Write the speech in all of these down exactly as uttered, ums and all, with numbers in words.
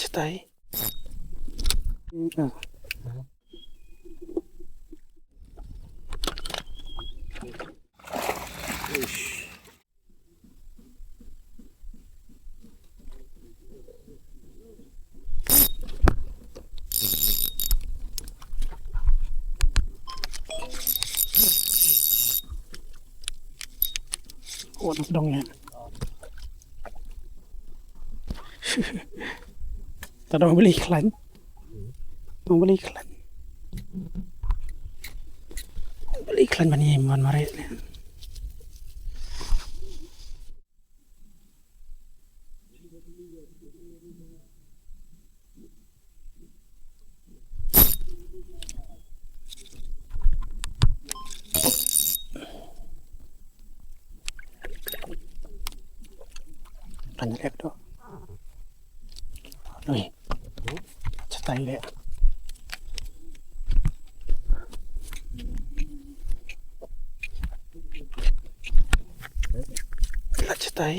Chetai. Wan sdong ïa. Ta dong beli klan. Dong beli klan. Beli klan ban ïa man mare. Kan lek tu. Ui. Chetai lek. La chetai.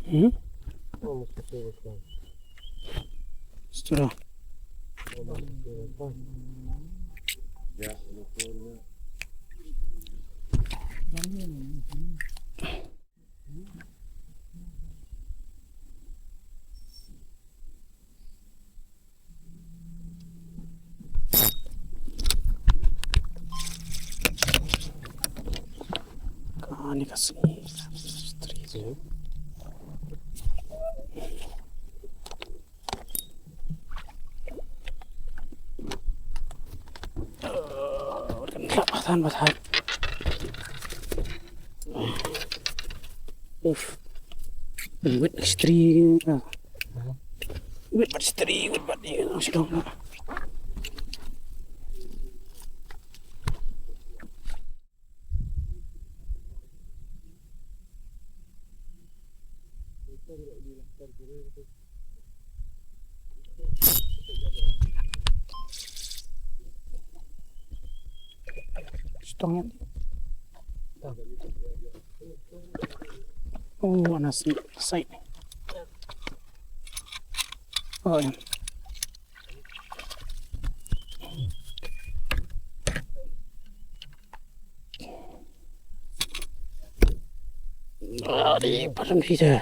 Hmm? Seterah. Kane ka sngi. Kan tlap batan batan. Uf. Wet stri. Wet bad stri, wet bad ni, sdong. Sdong ïa. Oh, ana side. Oh, ïa. Ah, dei, paron phi te.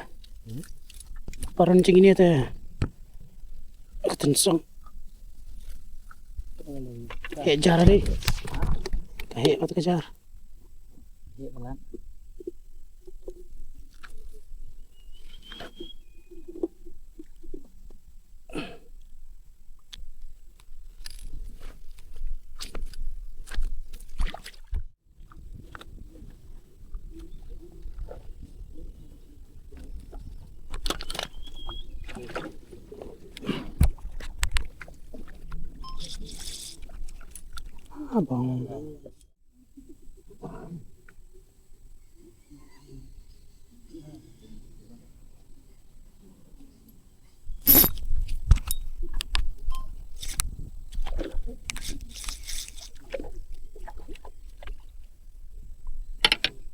Paron jingine te. Ka tynsong. Heh jar dei. Ka heh kat ka jar. Abang.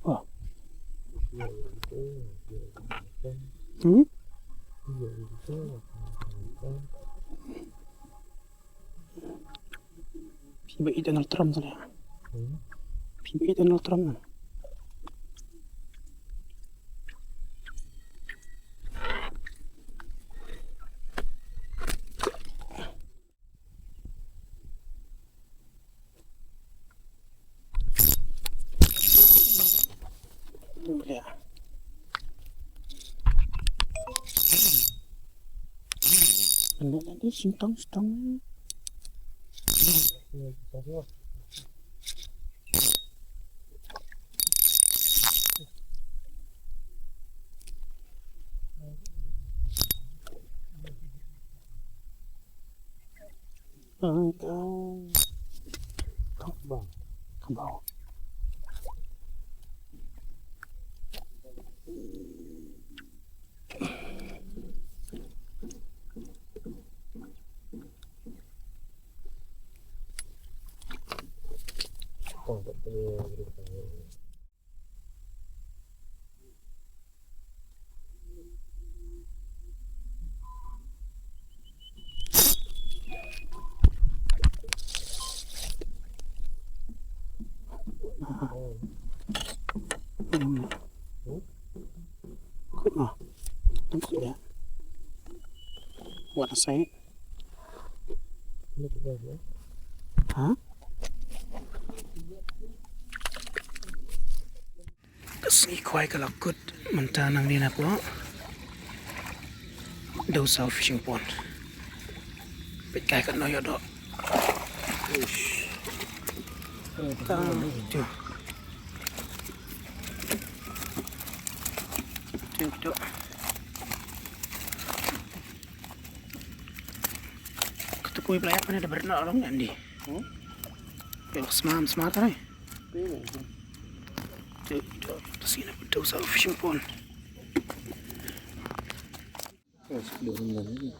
Oh. Hmm? Phi ba ïeit Donald Trump tang ïa. Hmm? Phi ba ïeit Donald Trump tang. Sintong, sintong. Ai, ai. Kaba. Kaba. What I say? Ha? Ka sngi khwai ka la kut mynta nangne napoh Dewsaw Fishing Pond. Peit kai katno ïoh doh. Tang tu. Tu tu. Kata pui pelayak mana ada berenang orang ni, Andi. Hmm? Ya, smart, smart ni. Iya. Tu, tu, tu sini betul satu fishing pond. Ya, sebelum ni.